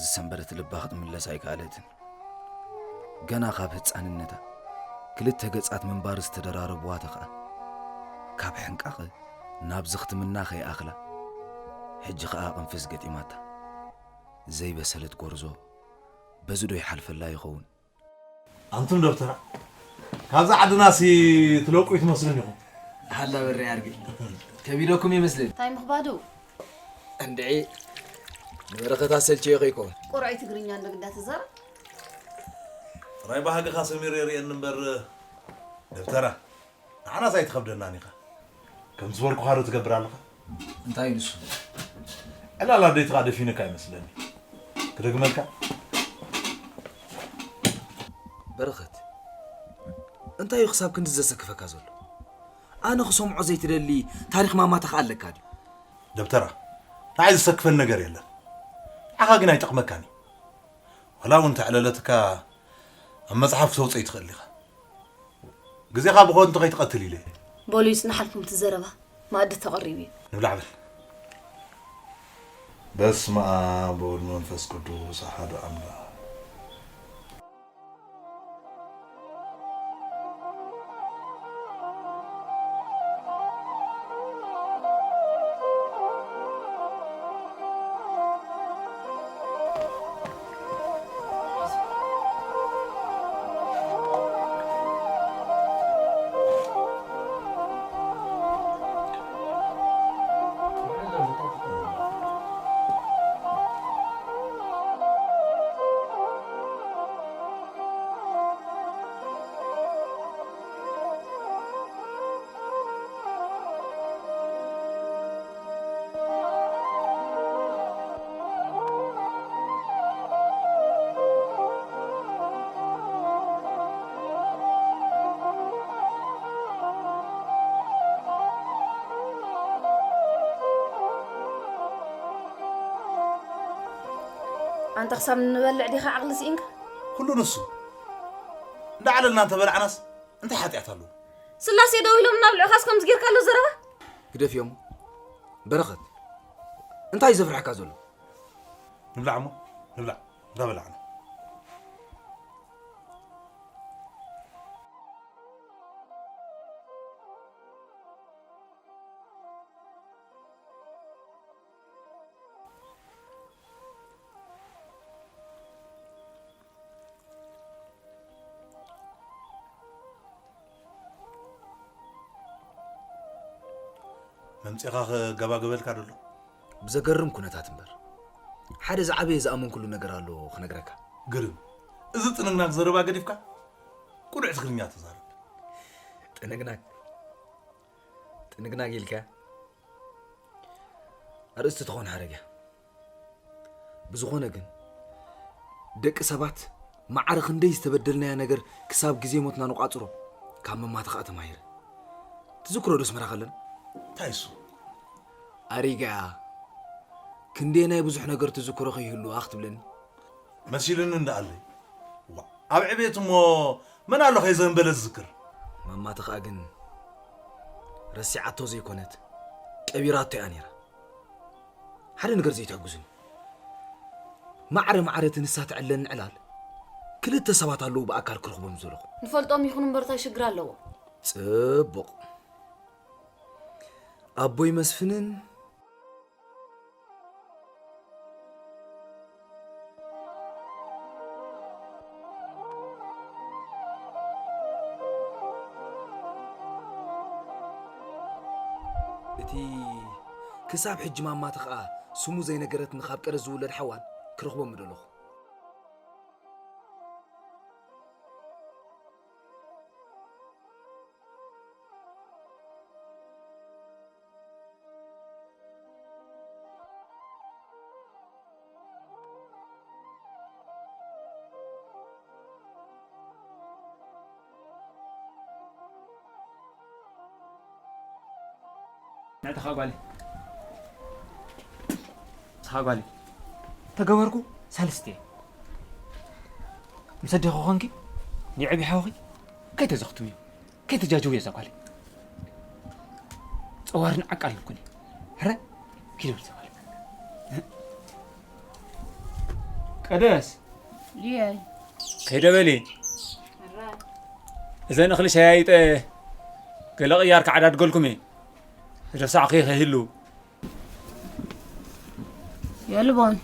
ዝሰንበደት ልባ ክትምለስ ኣይከኣለትን። ገና ካብ ህጻንነታ ክልተ ገጻት ምንባር ዝተደራረብዋ ተኸኣ፣ ካብ ሕንቃቐ ናብ ዝኽትምና ከይኣኽላ፣ ሕጂ ኸኣ ቅንፍዝ ገጢማታ። ዘይበሰለት ጎርዞ በዚ ዶ ይሓልፈላ ይኸውን? ኣንቱም ደብተራ፣ ካብዛ ዓድናሲ ትለቁ ይትመስሉን ኢኹም። ሃላ በሬ ኣርጊ ከቢደኩም ይመስልን። እንታይ ምኽባዱ? እንድዒ ንበረኸት ኣሰልችዮ ከይኮን። ቁርዐይ ትግርኛ እንዶ ግዳ ትዛረብ። ጥራይ ባህግኻ ሰሚሩ የርእየኒ እምበር ደብተራ፣ ንዓናስ ኣይትኸብደናን ኢኻ። ከምቲ ዝበልኩኻ ዶ ትገብር ኣለኻ? እንታይ ንሱ? ዕላል ኣደይትኻ ደፊንካ ይመስለኒ። ክደግመልካ? በረኸት፣ እንታይ እዩ ክሳብ ክንዲ ዘሰክፈካ ዘሎ? ኣነ ክሰምዖ ዘይትደሊ ታሪኽ ማማታ ከኣ ኣለካ ድዩ? ደብተራ፣ ንዓይ ዘሰክፈን ነገር የለን። ንዓኻ ግን ኣይጠቕመካን እዩ። ዋላ እውን ተዕለለትካ ኣብ መጽሓፍ ክተውፅእ ትኽእል ኢኻ። ግዜኻ ብኸንቱ ከይትቐትል ኢለ። በሉ ይጽንሓልኩም እቲ ዘረባ፣ መኣዲ ተቐሪቡ እዩ። ንብላዕ በል። በስመ ኣብ ወወልድ መንፈስ ቅዱስ ኣሐዱ ኣምላኽ። ኣንታ ክሳብ ንበልዕ ዲኻ ዓቕሊ ስኢንካ? ኩሉ ንሱ። እንዳዓለልና እንተበላዕናስ እንታይ ሓጢኣት ኣለዎ? ስላሴ ደው ኢሎም እናብልዑኻስ ከምዚ ጌርካሉ ዘረባ? ግደፍዮ እሞ። በረኸት፣ እንታይ እዩ ዘፍርሐካ ዘሎ? ንብላዕ እሞ፣ ንብላዕ። እንዳበላዕና። መምጺኻ ኸ ገባ ገበልካ ደሎ? ብዘገርም ኩነታት እምበር፣ ሓደ ዝዓበየ ዝኣመንኩሉ ነገር ኣሎ ክነግረካ። ግርም። እዚ ጥንግናግ ዘረባ ገዲፍካ፣ ቁኑዕ ትግርኛ ተዛረብ። ጥንግናግ? ጥንግናግ ኢልካ? ኣርእስቲ ትኾን ሓረግ እያ። ብዝኾነ ግን፣ ደቂ ሰባት ማዕረ ክንደይ ዝተበደልናዮ ነገር ክሳብ ግዜ ሞትና ንቋጽሮ፣ ካብ መማትኻ ተማሂረ። ትዝክሮ ዶ ኣስመራ ከለና? እንታይ እሱ? ኣሪጋ እያ። ክንደየናይ ብዙሕ ነገር ትዝክሮ ከይህልዋ ክትብለኒ? መሲሉኒ እንዳኣለይ። ዋ፣ ኣብ ዕቤት እሞ መን ኣሎ ከይዘንበለ ዝዝክር? ማማቲ ኸኣ ግን ረሲዓቶ ዘይኮነት፣ ቀቢራቶ እያ ነይራ። ሓደ ነገር ዘይትሕጉስኒ። ማዕረ ማዕረ እቲ ንሳ ትዕለኒ ዕላል፣ ክልተ ሰባት ኣለዉ ብኣካል ክረኽቦም ዝደለኹ። ንፈልጦም ይኹኑ እምበር እንታይ ሽግር ኣለዎ? ጽቡቕ። ኣቦይ መስፍንን እቲ ክሳብ ሕጂ ማማቲ ኸኣ ስሙ ዘይነገረትኒ ካብ ቀደም ዝውለድ ሓዋን ክረኽቦ ምደለኹ። ንዕትኻ ጓለይ። ንስኻ ጓለይ። ተገበርኩ ሳልስቲ እየ። ምስ ኣዴኺ ኮንኪ ንዕቢ ሓውኺ ከይተዘኽትውዮ፣ ከይተጃጅውዮ እዛ ጓለይ። ጸዋርን ዓቃልን ኩኒ። ሕረ ኪዶ እዛ ጓለይ። ቀደስ፣ ልየይ። ከይደ በሊ። እዘን እኽሊ ሸያይጠ ገለ ቅያር ክዓዳድገልኩም እየ። ዝረሳዕኹ ከይህሉ። የልቦን።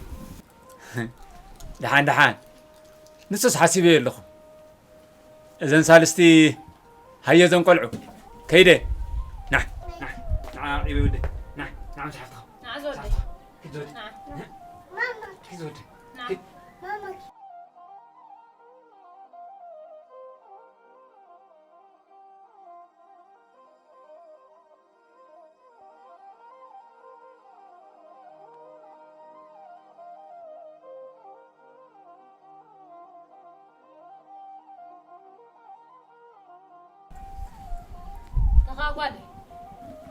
ደሓን ደሓን። ንሱስ ሓሲበዮ ኣለኹ። እዘን ሳልስቲ ሃየ እዘን ቆልዑ። ከይደ። ና፣ ና፣ ና፣ ዒበይ ወደ። ና፣ ና፣ ምስ ሓፍትኻ። ና፣ ዝወደይ። ሓፍትኻ። ኪድ ዝወደ። ና። ና። ኪድ ዝወደ። ና። ኪድ። ተኻጓለ።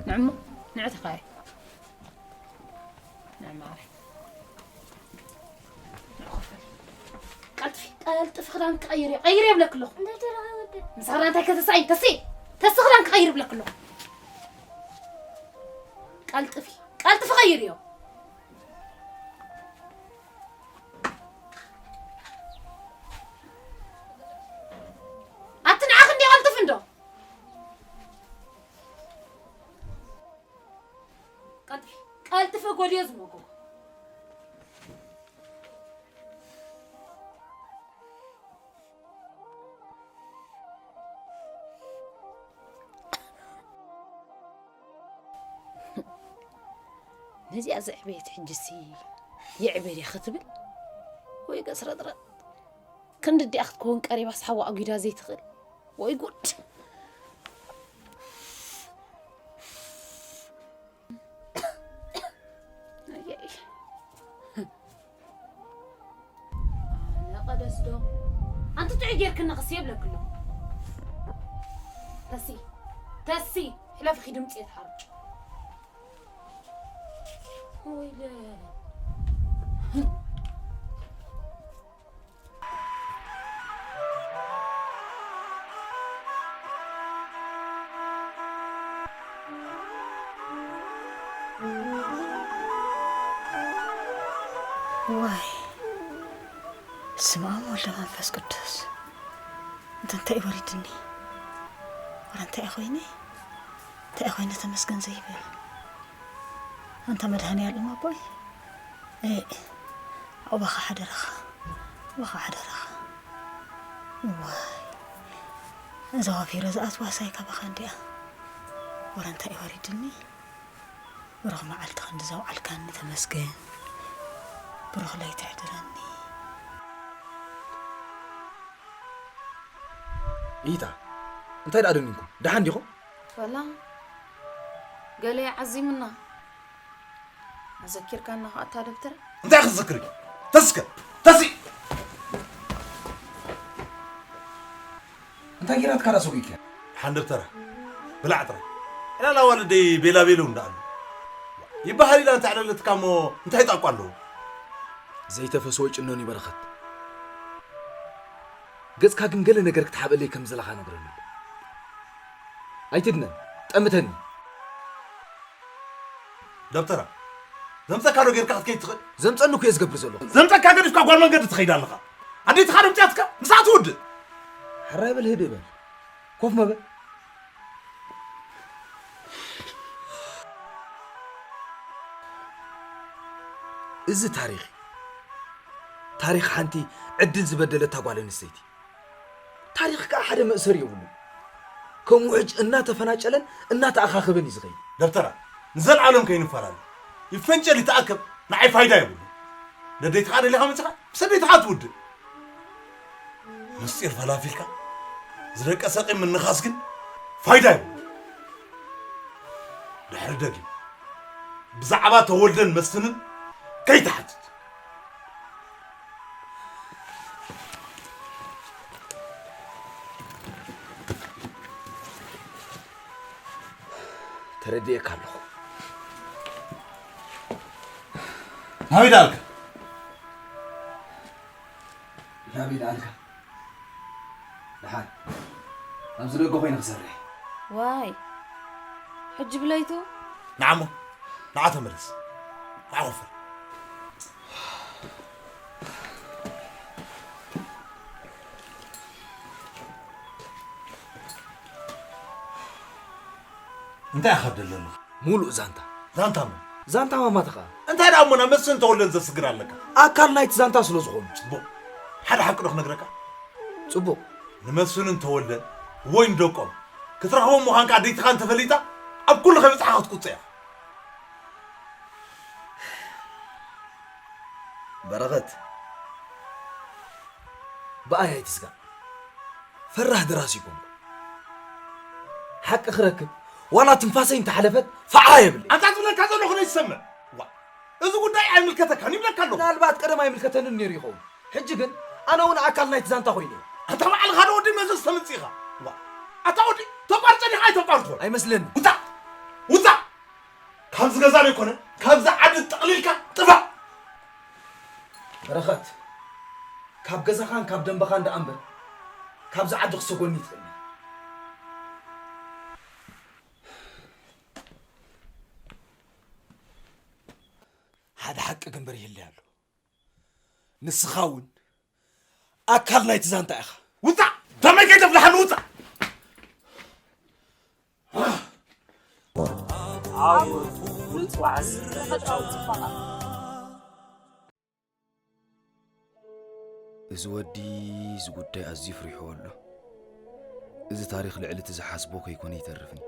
ንዕሞ፣ ንዕትኻየ። ንዕማረ። ቀልጥፊ፣ ቀልጥፊ ክዳን ቀይሪ፣ ቀይሪ የብለክ ኣለኹ። እንደ ተረጋግጥ። ምሳና እንታይ ከተሳይ? ተሲ፣ ተሲ ክዳን ቀይሪ ብለክ ኣለኹ። ቀልጥፊ፣ ቀልጥፊ ቀይርዮ። ኣቲ ንዓኽ እንዲ ቀልጥፍ እንዶ። ቀልጥፊ፣ ቀልጥፊ ጎድዮ ዝሞጎ። ነዚኣ ዘዕበየት ሕጅሲ ይዕበ ድያ ክትብል? ወይ ገስረጥረጥ። ክንዲ ዲኣ ክትከውን ቀሪባስ ሓዋ ኣጒዳ ዘይትኽእል? ወይ ጉድ! ኣየይ። ኣነ ቀደስ ዶ? ኣንቲ ጥዑይ ጌርክኒ ክሲ የብለክሎ። ተሲ፣ ተሲ፣ ሕለፊ ኺዲ ምጽኤት ሓርጭ። ወይለ። ዋይ፣ በስመ ኣብ ወወልድ ወመንፈስ ቅዱስ። እንተ እንታይ እዩ ወሪድኒ? ወረ እንታይ እዩ ኮይነ? እንታይ እዩ ኮይነ ተመስገን ዘይብል? ኣንታ መድሃኔ ኣለም ኣቦይ፣ እ፣ ኣባኻ ሓደራኻ፣ ኣባኻ ሓደራኻ። ዋይ፣ እዛ ዋፊረ ዝኣትዋ ሳይ ካባኻ እንዲኣ። ወረ እንታይ እዩ ወሪድኒ? ብሩኽ መዓልቲ ክንዲ ዘውዓልካኒ ተመስገን። ብሩኽ ለይቲ ሕድረኒ። ኢታ፣ እንታይ ደኣ ደኒንኩም? ደሓን ዲኹም? ወላ፣ ገለ ይዓዚሙና። ኣዘኪርካና ኸኣ እታ ደብተር? እንታይ ክትዝክሪ? ተስከ፣ ተሲ! እንታይ ጌራትካ ደኣ ሰጒግካ? ሓን ደብተራ፣ ብላዕ ጥራይ። ዕላል ኣዋልደይ ቤላቤሎ እንዳኣሉ። ይበሃል ኢላ እንተዕለለትካ እሞ እንታይ ጣቋ ኣለዎ? ዘይተፈስወ ጭኖን ይበረኸት። ገጽካ ግን ገለ ነገር ክትሓበለይ ከም ዘለኻ ነግረኒ ኣሎ። ኣይትድነን፣ ጠምተኒ። ደብተራ፣ ዘምጸካ ዶ ጌርካ ክትከይድ ትኽእል? ዘምጸኒ እኮ እየ ዝገብር ዘለኹ። ዘምጸካ ገዲፍካ ጓል መንገዲ ትኸይድ ኣለኻ። ኣዴትኻ ዶ ምጽኣትካ? ምስኣ ትውድእ። ሕራይ በል፣ ህድእ በል። ኮፍ መበል። እዚ ታሪኽ እዩ። ታሪኽ ሓንቲ ዕድል ዝበደለታ ጓል ኣንስተይቲ። ታሪኽ ከኣ ሓደ መእሰሪ የብሉን። ከም ውሕጅ እናተፈናጨለን እናተኣኻኸበን እዩ ዝኸይድ። ደብተራ፣ ንዘልኣለም ከይንፈላለ። ይፈንጨል ይተኣከብ፣ ንዓይ ፋይዳ የብሉን። ነደይትኻ ደሊኻ መጺኻ፣ ምስ ኣደይትኻ ትውድእ። ምስጢር ፈላፊልካ፣ ዝደቀሰ ቂም ምንኻስ ግን ፋይዳ የብሉን። ድሕሪ ደጊም፣ ብዛዕባ ተወልደን መስፍንን ከይትሓትት። ተረዲኤካ ኣለኹ። ናበይ ደኣልካ? ናበይ ደኣልካ? ደሓን። ኣብዚ ደገ ኮይነ ክሰርሕ። ዋይ። ሕጂ ብለይቱ? ንዓሞ፣ ንዓ ተመለስ። ንዓ ኮፈር። እንታይ ኢኻ ደለና? ሙሉእ ዛንታ። ዛንታ መን? ዛንታ ማማትኻ። እንታይ ደኣ እሞ ናብ መስፍን ተወልደን ዘስግር ኣለካ? ኣካል ናይቲ ዛንታ ስለ ዝኾኑ። ጽቡቕ። ሓደ ሓቂ ዶ ክነግረካ? ጽቡቕ። ንመስፍንን ተወልደን ወይ ንደቆም ክትረኽቦም ምዃንካ ኣደይትኻ እንተፈሊጣ፣ ኣብ ኩሉ ከይበጽሓ ክትቁጸ ኢኻ። በረኸት፣ ብኣይ ኣይትስጋእ። ፈራህ ድራስ ይኮንኩ። ሓቂ ክረክብ፣ ዋላ ትንፋሰይ እንተሓለፈት፣ ፋዓ የብለይ። ኣንታ ዝብለካ ዘለኹ ነይትሰምዕ። ዋ፣ እዚ ጉዳይ ኣይምልከተካን ይብለካ ኣለኹ። ምናልባት ቀደም ኣይምልከተንን ነይሩ ይኸውን። ሕጂ ግን፣ ኣነ እውን ኣካል ናይቲ ዛንታ ኮይነ እየ። ኣንታ ባዕልኻ ዶ ወዲ መዘዝ ተምጽእ ኢኻ? ዋ፣ ኣታ ወዲ፣ ተቋርጾ ዲኻ ኣይተቋርጾን? ኣይመስለንን። ውጻእ! ውጻእ! ካብዚ ገዛ ዘይኮነ፣ ካብዚ ዓዲ ጠቕሊልካ ጥፋእ! በረኸት፣ ካብ ገዛኻን ካብ ደንበኻን ደኣ እምበር፣ ካብዚ ዓዲ ክሰጎኒ ይትኽእል። ሓደ ሓቂ ግን በሪህለይ ኣሎ። ንስኻ እውን ኣካል ናይቲ ዛንታ ኢኻ። ውጻእ! ደመይ ከይተፍልሓኒ ውጻእ! ኣብ ፍሉጥ ዋዕዝ ተፈጥሮኣዊ ጽባቐ። እዚ ወዲ እዚ ጉዳይ ኣዝዩ ፍሪሕዎ ኣሎ። እዚ ታሪኽ ልዕሊ እቲ ዝሓስቦ ከይኮነ ይተርፍን እዩ።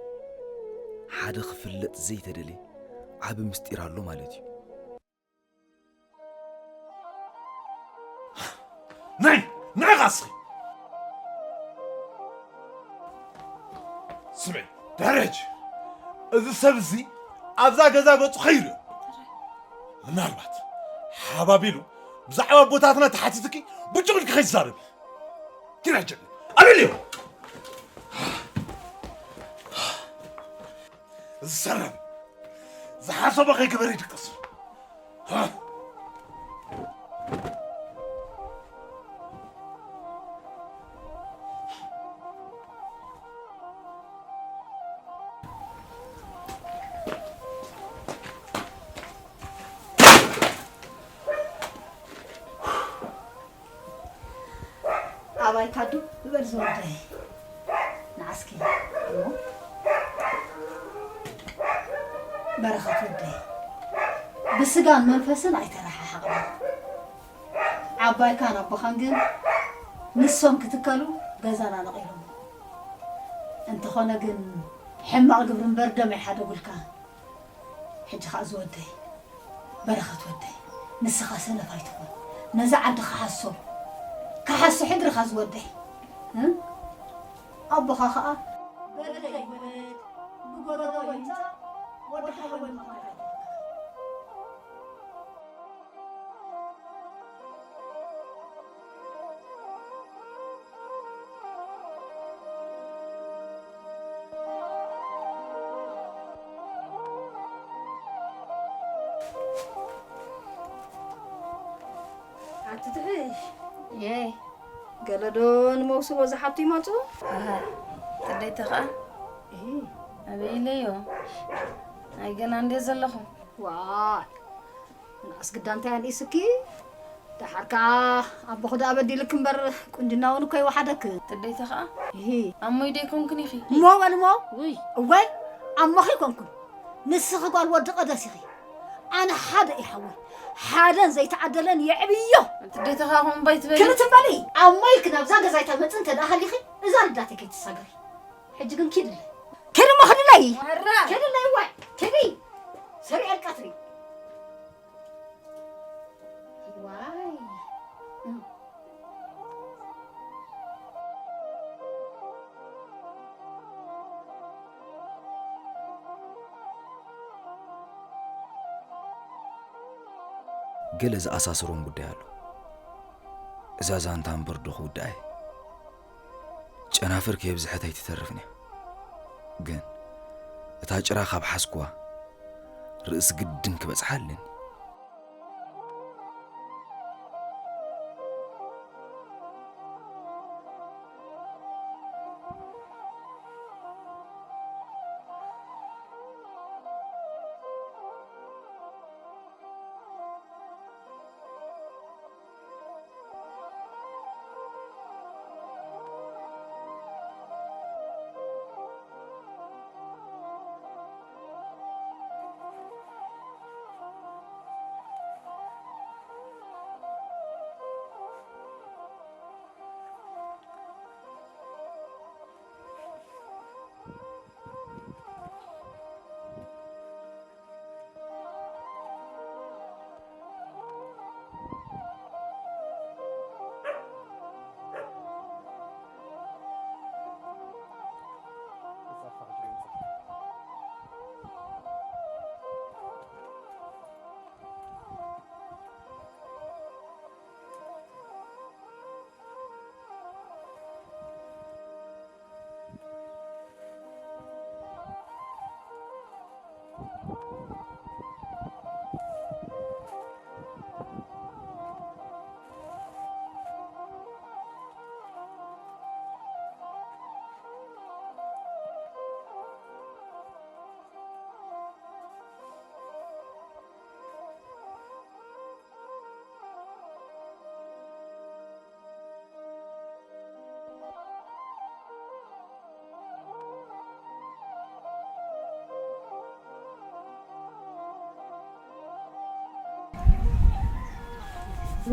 ሓደ ክፍለጥ ዘይተደልየ ዓቢ ምስጢር ኣሎ ማለት እዩ። ናይ ንዕኻ እስኺ ስምዒ፣ ድሕሪ ሕጂ እዚ ሰብ እዚ ኣብዛ ገዛ ገጹ ከይርዮ፣ ምናልባት ሓባቢሉ ብዛዕባ ኣቦታትና ተሓቲትኪ ብጭቕ ኢልኪ ከይትዛረቢ። ኪድ ሕጂ ኣበይ ኣለዮ? እዚ ሰራም ዝሓሰቦ ከይገበረ ይድቅስ። ኣባይ ካዱ፣ በል ዝወደይ፣ ንዓስኪ እሞ በረኸት ወደይ፣ ብስጋን መንፈስን ኣይተረሓሓቕና። ዓባይካን ኣቦኻን ግን ንሶም ክትከሉ ገዛና ነቒሎም። እንተኾነ ግን ሕማቕ ግብሪ እምበር ደም ኣይሓደጉልካ። ሕጂ ኸኣ ዝወደይ፣ በረኸት ወደይ፣ ንስኻ ሰነፍ ኣይትኹን። ነዛ ዓዲ ክሓሶ፣ ክሓሶ ሕድርኻ ዝወደይ። እ? ኣቦኻ ኸኣ በደለይ ይውለድ፣ ብጎደሎ ይምጻእ፣ ወዲ ሓወይ ምዃን ኣይትዘንግዕ። ኣቲ ትሕሽ። የይ። ገለ ዶ ንመውስቦ ዝሓቱ ይመጹ? ኣሃ፣ ተደይተ ኸኣ? እሂ። ኣበይ ኢለዮ? ኣይ፣ ገና እንድየ ዘለኹ። ዋይ፣ ንኣስ ግዳ እንታይ ኣንኢስኪ? ደሓር ከኣ ኣቦኺ ደኣ በዲልክ እምበር፣ ቁንጅና እውን እኮ ይወሓደክ። ተደይተ ኸኣ? እሂ። ኣሞይ ዶ ኣይኮንክን ኢኺ? እሞ በል እሞ። ውይ። እወይ፣ ኣሞኺ ኣይኮንኩን። ንስኺ ጓል ወዲ ቀደስ ኢኺ። ኣነ ሓደ እየ ሓወይ፣ ሓደን ዘይተዓደለን የዕብዮ። ኣንቲ ኣደይ ተኻኹም እምባይ ትበሊ። ክልተ በሊ፣ ኣሞይ ክናብዛ ገዛይ ተመጽእ እንተ ደኣ ሃሊኺ፣ እዛ ልዳተይ ከይትሳገሪ። ሕጂ ግን ኪድለይ። ኪድ እሞ ክድለይ። ዋራ። ኪድለይ ዋይ፣ ኪዲ። ሰሪዐ ቀትሪ። ዋይ። ገለ ዝኣሳስሮም ጉዳይ ኣሎ። እዛ ዛንታ እምበር ዶ ክውድኣ እየ? ጨናፍር ከየብዝሐት ኣይትተርፍን እያ። ግን እታ ጭራ ካብ ሓዝኩዋ፣ ርእሲ ግድን ክበጽሓ ኣለኒ።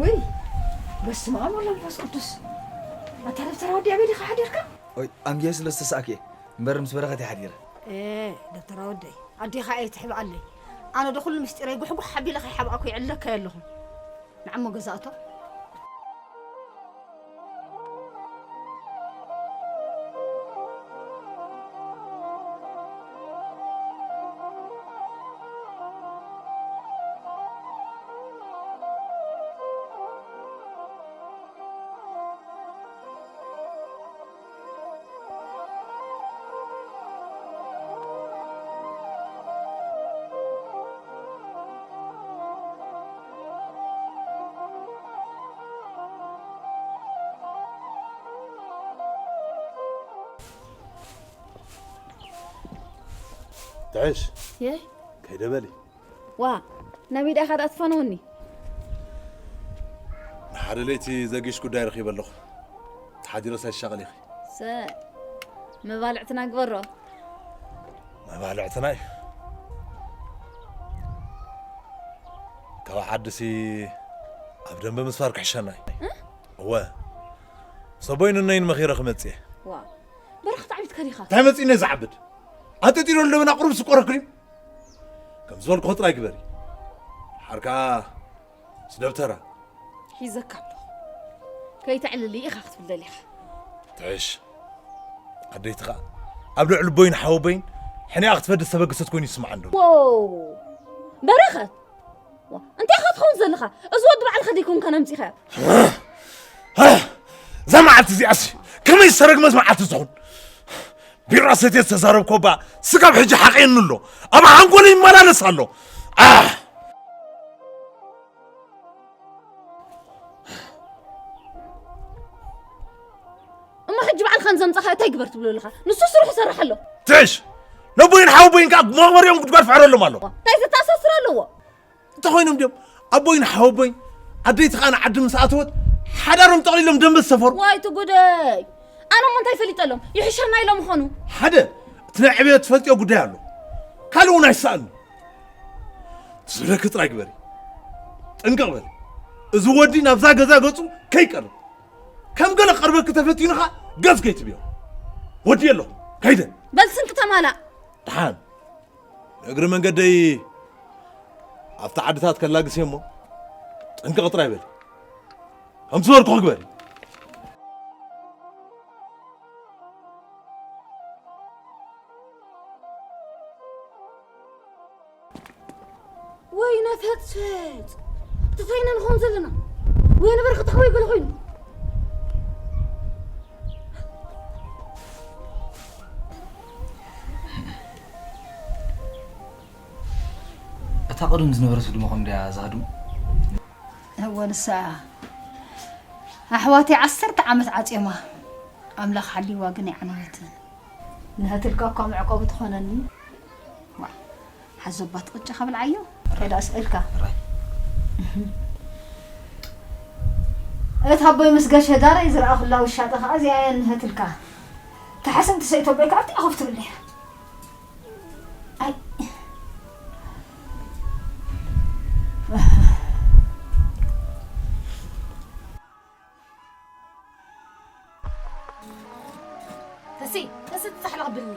ውይ፣ በስመ ኣብ ወወልድ ወመንፈስ ቅዱስ። ኣታ ደብተራ ወዲ ኣበይ ዲኻ ሓዲርካ? ኦይ፣ ኣንጊየ ስለ ዝተሳእኩ እየ እምበር ምስ በረኸት እየ ሓዲረ። ኤ፣ ደብተራ ወደይ፣ ኣዴኻ እየ ትሕብኣለይ። ኣነ ዶ ኩሉ ምስጢረይ ጉሕጉሕ ኣቢለ ከይሓብኣኩ ይዕለካ ኣለኹ። ንዓሞ ገዛእቶ። ትዕሽ። የይ። ከይደ በሊ። ዋ፣ ናብ ኢዳ ኢኻ ደኣ ትፋነወኒ። ንሓደ ለይቲ ዘጊሽ ጉዳይ ረኺበ ኣለኹ። ተሓዲረስ ኣይሻቐል ኢኺ። ሰ-፣ መባልዕትና ግበሮ። መባልዕትና እዩ። ካብ ዓድሲ ኣብ ደንበ ምስፋር ክሕሸና እዩ። እ? እወ። ሰቦይን እነይን መኺረ ክመጽእ እየ። ዋ፣ በረኽት ዓቢትካ ዲኻ? እንታይ መጺእኒ ዝዓብድ? ኣንጠጢሮ ኣለበና ቁሩብ ስቆረክልዩ። ከም ዝበልኩ ጥራይ ግበሪ። ሓርካ ምስ ደብተራ። ሒዘካ ኣለኹ። ከይተዕልሊ ኢኻ ክትብል ደሊኻ። ትዕሽ። ኣደይቲ ኸኣ ኣብ ልዕሊ ቦይን ሓወቦይን ሕኒኣ ክትፈዲ ዝተበገሰት ኮይኑ ይስምዓኒ ኣሎ። ዎ! በረኸት! ዋ፣ እንታይ ኢኻ ትኸውን ዘለኻ? እዚ ወዲ ባዕልኻ ደይኮንካ ነምጺኻዮ? እዛ መዓልቲ እዚኣሲ ከመይ ዝተረግመት መዓልቲ ትኹን? ቢራ ሰትየ ዝተዛረብኮ እባ ስጋብ ሕጂ ሓቒየኒ ኣሎ። ኣብ ሓንጎለይ ይመላለስ ኣሎ። ኣህ! እሞ ሕጂ ባዕልኻ ንዘምጻኻ እንታይ ግበር ትብሎ ኣለኻ? ንሱ ስርሑ ይሰርሕ ኣሎ። ትሽ! ነቦይን ሓወቦይን ከኣ መቕበሪኦም ጉድጓድ ፍሕረሎም ኣሎ። እንታይ ዘተኣሳስር ኣለዎ? እንተኾይኖም ድዮም ኣቦይን ሓወቦይን ዓደይቲ ከኣ ንዓዲ ምስ ኣተወት ሓዳሮም ጠቕሊሎም ደንበ ዝሰፈሩ? ዋይ እቲ ጉደይ! ኣነ እሞ እንታይ ፈሊጠሎም? ይሕሸና ኢሎም ይኾኑ። ሓደ፣ እቲ ናይ ዕብየት ትፈልጥዮ ጉዳይ ኣሎ። ካልእ እውን ኣይሰኣልኒ። ዝብለኪ ጥራይ ግበሪ። ጥንቅቕ በሊ። እዚ ወዲ ናብዛ ገዛ ገጹ ከይቀርብ። ከም ገለ ክቐርበኪ ተፈቲኑ ኸኣ ገጽ ከይትብዮ። ወዲ ኣለኹ። ከይደ። በል ስንቂ ተማላእ። ደሓን። ንእግሪ መንገደይ ኣብቲ ዓድታት ከላግስ እየ እሞ ጥንቅቕ ጥራይ በሊ። ከም ዝበልኩ ግበሪ። ወይነ ፈጽፈጽ! እንታይ ኢና ንኸውን ዘለና? ወይነ በረኸት ተኸወይ ገለ ኮይኑ። እታ ቅድም ዝነበረት ህድሞ ከም ድያ እዛ ህድሞ? እወ፣ ንሳ እያ። ኣሕዋተይ ዓሰርተ ዓመት ዓጽዮማ፣ ኣምላኽ ሓልይዋ ግን ኣይዓነወትን። ንህትልካ እኳ መዕቆቢ ትኾነኒ። ዋ፣ ሓዞባ ትቕጫ ከብልዓዮ። ከይዳ ስእልካ። ራይ። እታ ኣቦይ ምስ ገሸ ዳረይ ዝረኣኹላ ውሻጠ ኸኣ እዚኣ እያ ንህትልካ። ተሓስም ትሰይቶ ኣቦይ ከኣ ኣብቲ ኮፍ ትብል እያ። ኣይ። ተሲ፣ ተሲ ትጻሕለቕ ብልኒ።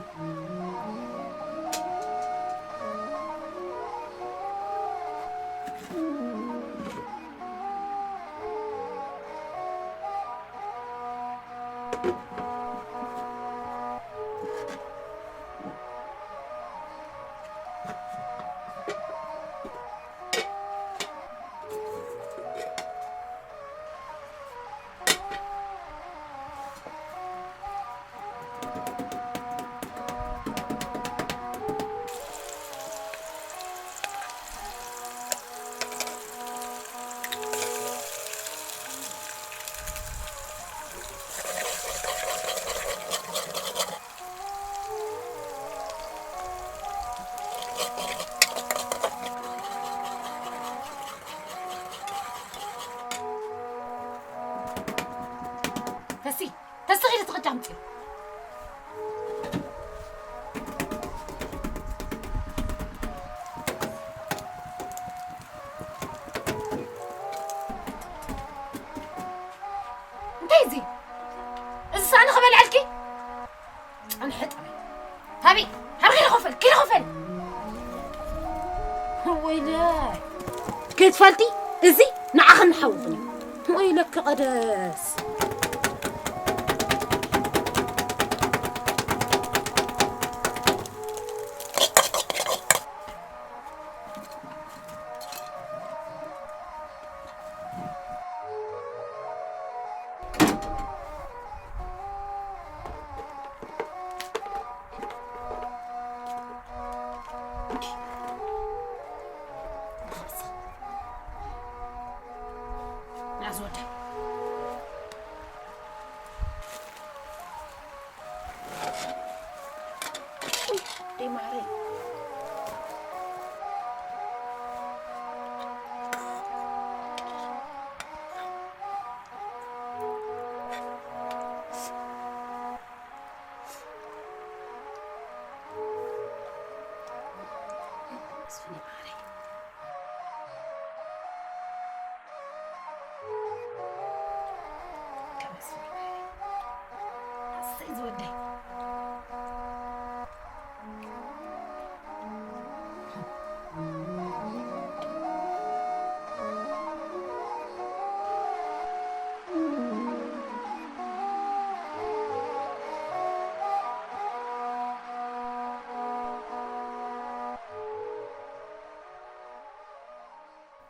ወይለ፣ ክትፈልጢ እዚ ንዓኽን ንሓውኽን እዩ። ወይለኪ ቀደስ።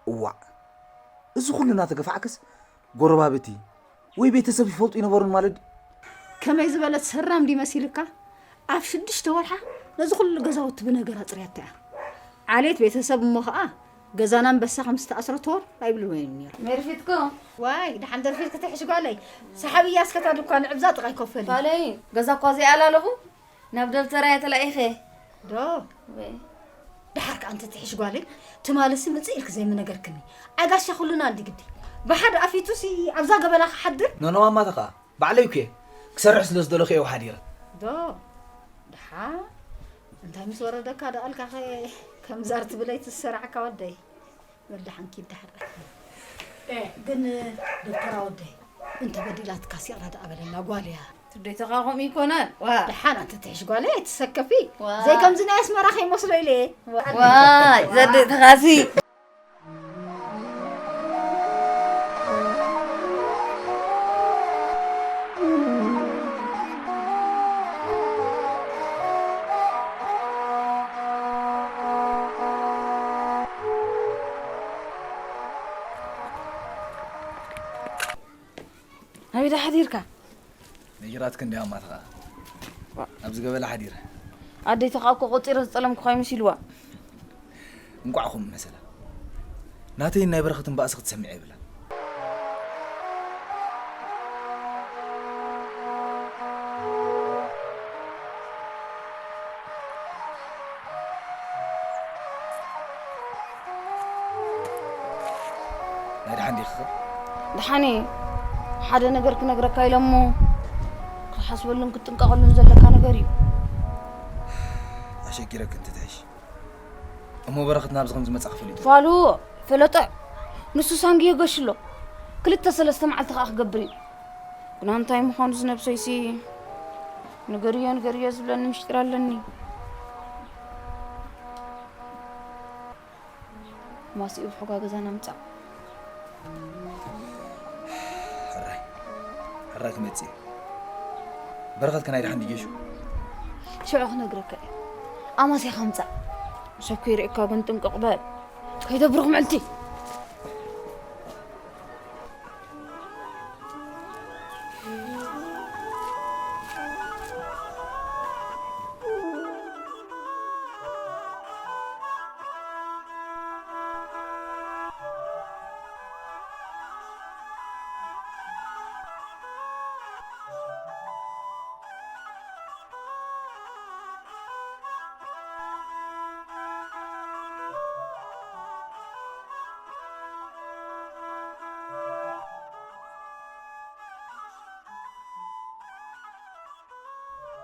እዋዕ፣ እዚ ኩሉ እናተገፋዕክስ ጎረባብቲ ወይ ቤተሰብ ይፈልጡ ይነበሩን ማለት ድዩ? ከመይ ዝበለት ሰራም ድዩ መሲልካ? ኣብ ሽዱሽተ ወርሓ ነዚ ኩሉ ገዛውቲ ብነገር ኣጽርያታ እያ። ዓሌት ቤተሰብ እሞ ኸኣ ገዛና ኣንበሳ ከም ዝተኣስረ ቶር ኣይብልዎ እዩ ነይሩ። መርፊትኩም? ዋይ፣ ደሓን ደርፊት ክትሕሽ ጓለይ። ሰሓብያ እስከ እታ ድኳን ዕብዛ ጥቓይ ኮፍ በሊ። ጓለይ፣ ገዛ እኳ ዘይኣላለኹ። ናብ ደብተራ እየ ተላኢኸ። ዶ? ወይ። ደሓር ከኣ እንትትሕሽ ጓለይ፣ ትማልሲ ምጽእ ኢልክ ዘይምነገርክኒ። ኣይ ጋሻ ኩሉና እንዲ ግዲ። ብሓደ ኣፊቱሲ ኣብዛ ገበላ ክሓድር? ኖኖ ማማ ተኸኣ፣ ባዕለይ እኮ እየ። ክሰርሕ ስለ ዝደለኹ እየ ሓዲረ። ዶ? ደሓ? እንታይ ምስ ወረደካ ደኣልካ ኸ ከምዛር ትብለይ ትሰራዕካ ወደይ? ወልደ ሓንኪ ይብዳሕራ። እ፣ ግን ዶክተር ኣወደይ፣ እንተ በዲላትካ ሲቕራ ደኣ በለላ፣ ጓል እያ። ትደይተኻ ከምኡ ይኮናል። ዋ። ደሓን ኣንተ ትሕሽ ጓለይ፣ ኣይትሰከፊ። ዋ። ዘይ ከምዚ ናይ ኣስመራ ከይመስሎ ኢለ እየ። ዋይ፣ ዘደይተኻሲ። ኣበይ ደኣ ሓዲርካ? ነጊራትክ እንድያ ኣማትኻ። ዋ። ኣብዚ ገበላ ሓዲረ። ኣደይተኻ እኮ ቆጺረ ዝጠለምኩኻ ይምሲልዋ። እንቋዕ ከምኡ መሰላ። ናተይን ናይ በረኸትን ባእሲ ክትሰምዕ የብላን። ናይ ደሓን ዲኺ? ደሓን እየ። ሓደ ነገር ክነግረካ ኢለ እሞ ክትሓስበሉን ክትጥንቀቐሉን ዘለካ ነገር እዩ። ኣሸጊረክ እንትትሕሽ። እሞ በረኸት ናብዚ ከም ዝመጻ ክፈሊጡ። ፋሉ ፈለጠ። ንሱ ሳንግዮ ገሽሎ። ክልተ ሰለስተ መዓልቲ ከኣ ክገብር እዩ። ግና እንታይ ምዃኑ ዝነብሰይሲ ንገርዮ ንገርዮ ዝብለኒ ምሽጢር ኣለኒ። ማስኡ ብሕጓ ገዛና ምጻእ። ሕራይ፣ ሕራይ ክመጽእ እዩ። በረኸት ከናይ ደሓን ድጌሹ? ሽዑ ክነግረካ እየ። ኣማስያኻ ምጻእ። ሰብ ከይርእየካ ግን ጥንቅቕ በል። ከይደብርኽ ምዕልቲ።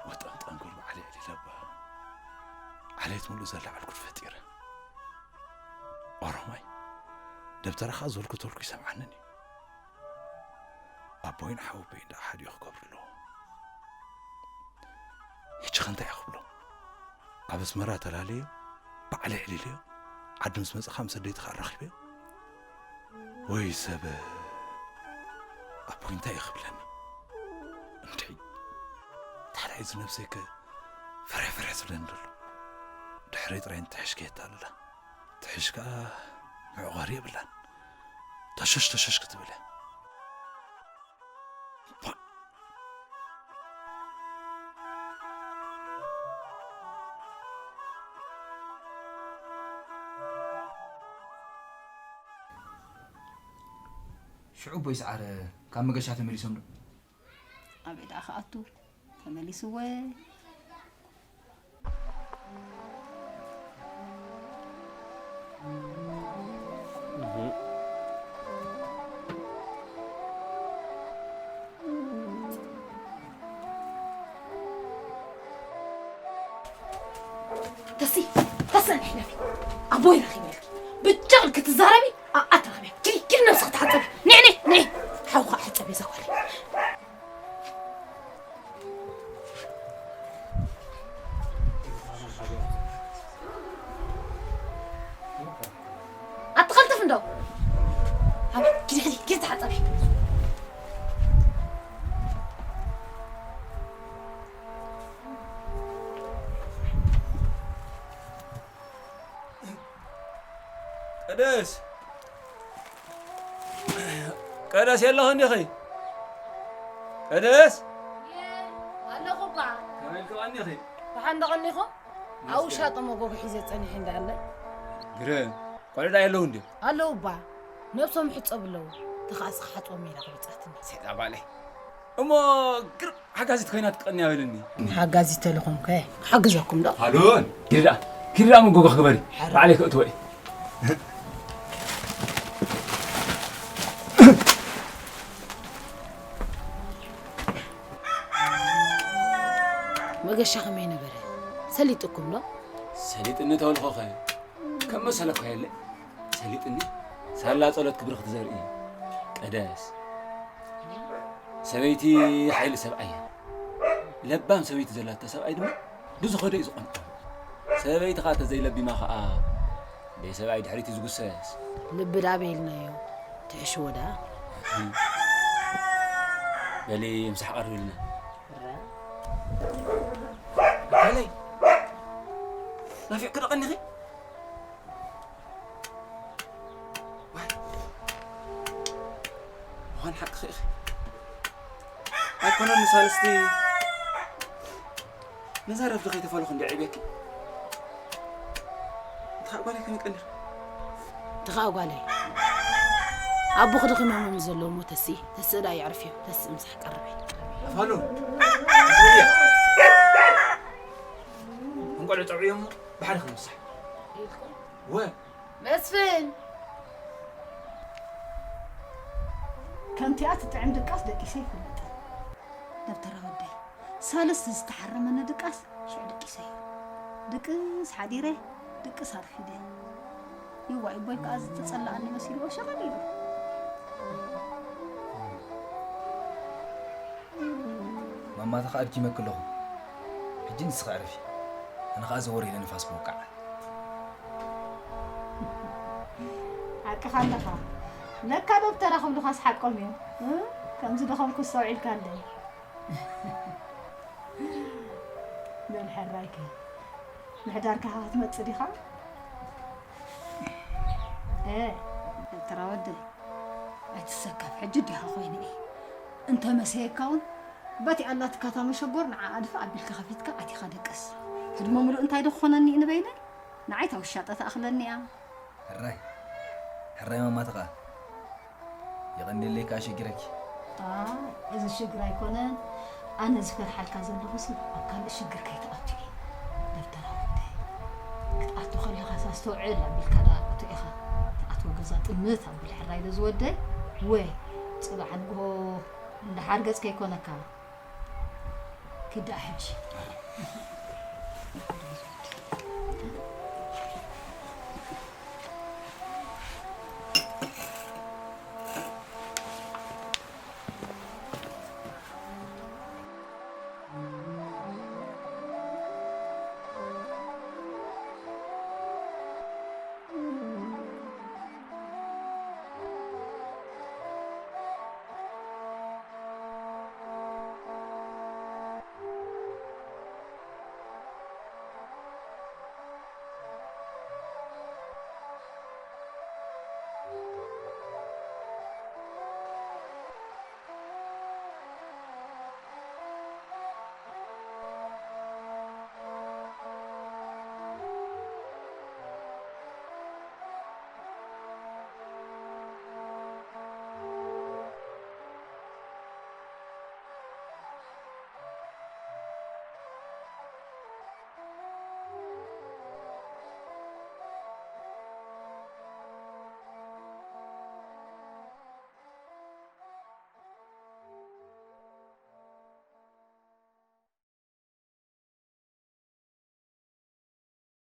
ወጠንጠን ጎል ባዕለ ዕሊለ እባ። ዓሌት ሙሉእ ዘለዓልኩ ፈጢረ። ኦሮማይ፣ ደብተራኻ ዘልኩ ተልኩ ይሰምዓንን እዩ። ኣቦይን ሓወቦይን ደኣ ሓዲኡ ክገብሩ ኣለዎ። ሕጂ ኸ እንታይ እየ ክብሎ? ኣብ ኣስመራ ተላለዮ፣ ባዕለ ዕሊለዮ፣ ዓዲ ምስ መጻኻ ምስ ኣደይ ተኻል ራኺበዮ። ወይ ሰብ ኣቦይ እንታይ እዩ ክብለኒ? እንድዒ ታዲያ እዚ ነብሰይ ከ ፍረ ፍረ ዝብለኒ ዘሎ። ድሕረይ ጥራይ ንትሕሽ ከየታልላ። ትሕሽ ከኣ መዕቆሪ የብላን። ተሸሽ ተሸሽ ክትብል እያ። ሽዑ ኣቦይ ሰዓረ ካብ መገሻ ተመሊሶም ዶ? ኣበይ ደኣ ክኣቱ? ተመሊስወ። ተሲ፣ ተሰን ሕለፊ። ኣቦይ ረኺበልኪ። ብቻ ክትዛረቢ ኣኣ ትረኽቢ። ኪዲ፣ ኪዲ ነብስኺ ተሓጸቢ። ንዒ፣ ንዒ፣ ንዒ። ሓውኻ ሕጸቢ እዛ ጓለይ። ኣትኸልጥፍ እንዶ። ኣብ፣ ኪዲ፣ ኪዲ፣ ኪዲ ተሓጸቢ። ቅድስ፣ ቅድስ የለኽን ዲኺ? ቅድስ? ኣለኹ እባ። ከመይ ኢልኪ ቀኒኺ? ደሓን ዶ ቀኒኹ? ኣብ ውሻጠ መጎጎ ሒዘ ጸኒሐ እንዳለ። ግርም፣ ቆልዑ ዳ የለውን ድዮም? ኣለዉ እባ። ነብሶም ይሕጸቡ ኣለዉ። ተኻእስ ክሓጽቦም ኢላ ገቢጻትኒ። ሰይጣን ጓለይ። እሞ ግርም ሓጋዚት ኮይና ትቀንያ በልኒ። ሓጋዚት ተልኾንከ ክሓግዘኩም ዶ? ሃሎን፣ ኪዲ ደኣ፣ ኪዲ ደኣ መጎጎ ክግበሪ። ሓራ። ባዕለይ ክእትዎ እየ። መገሻ ከመይ ነበረ? ሰሊጥኩም ዶ? ሰሊጥኒ ተበልኾኸ? ከም መሰለኳ የለ። ሰሊጥኒ። ሳላ ጸሎት ክብሪ ክትዘርኢ። ቀደስ። ሰበይቲ ሓይሊ ሰብኣይ እያ። ለባም ሰበይቲ ዘላቶ ሰብኣይ ድማ ብዝኸዶ እዩ ዝቐንዖ። ሰበይቲ ኸኣ ተዘይለቢማ ኸኣ ደይ ሰብኣይ ድሕሪት እዩ ዝጉሰስ። ልቢ ደኣ በይልናዮ። ትሕሽዎ ደኣ። በሊ ምሳሕ ቀርብልና። በለይ። ናፊቕኪ ዶ ቀኒኺ? ዋይ። ምዃን ሓቅኺ ኢኺ። ኣይኮነን ንሳልስቲ ነዛ ረፍዲ ከይተፈለኹ እንዲ ዒብየኪ። እንታ ጓለይ ከመይ ቀኒኺ? እንታ ጓለይ። ኣቦኺ ደኺሞም እዮም ዘለዉ እሞ ተስኢ፣ ተስኢ ደኣ የዕርፍዮ፣ ተስኢ ምሳሕ ቀርበይ። ኣፋሉ። እንቆልዑ ጠውዕዮ እሞ ብሓደ ክንምሳሕ። ወ መስፍን! ከምቲኣ ትጥዕም ድቃስ ደቂሰ ኣይፈልጥን። ደብተራ ወደይ፣ ሳልስቲ ዝተሓረመኒ ድቃስ ሽዑ ደቂሰዮ። ድቅስ ሓዲረ፣ ድቅስ ኣርፊደ። ይዋይ፣ ኣቦይ ከኣ ዝተጸላኣኒ መሲልዎ ሸቐል ኢሉ። ማማ ተኸኣ ኣድኪመኪ ኣለኹ። ሕጂ ንስኺ ዕረፊ። ኣነ ኸኣ ዘወር ኢለ ንፋስ ክወቅዕ። ሓቅኻ ኣለኻ። ለካ ደብተራ ክብሉኻስ ሓቆም እዮም። እ? ከም ዝደኸምኩ ኣስተውዒልካ ኣለይ። በል ሕራይከ። ምሕዳርካ ክትመጽእ ዲኻ? እ፣ ደብተራ ወደይ፣ ኣይትሰከፍ፣ ሕጂ ዲኻ ኮይነ እየ። እንተ መሰየካ እውን፣ በቲ ኣላትካ እታ መሸጎር ንዓኣ ድፋእ ኣቢልካ ከፊትካ ኣቲኻ ደቅስ። ህድሞ ምሉእ እንታይ ዶ ክኾነኒ እዩ ንበይነይ? ንዓይ እታ ውሻጠ ትኣኽለኒ እያ። ሕራይ፣ ሕራይ ማማ ተኸኣ። የቐንየለይ ከኣ ሸጊረኪ። ኣይ፣ እዚ ሽግር ኣይኮነን። ኣነ ዝፈርሓልካ ዘለኹሲ ኣብ ካልእ ሽግር ከይትኣቱ እየ። ደብተራ ወደይ፣ ክትኣቱ ከለኻስ ኣስተውዕል ኣቢልካ ደኣ ኣቱ ኢኻ። ትኣትዎ ገዛ ጥምት ኣቢል ሕራይ ዶ ዝወደይ? ወይ ጽባሕ ንግሆ እንዳ ሓርገጽ ከይኮነካ። ኪድ ደኣ ሕጂ።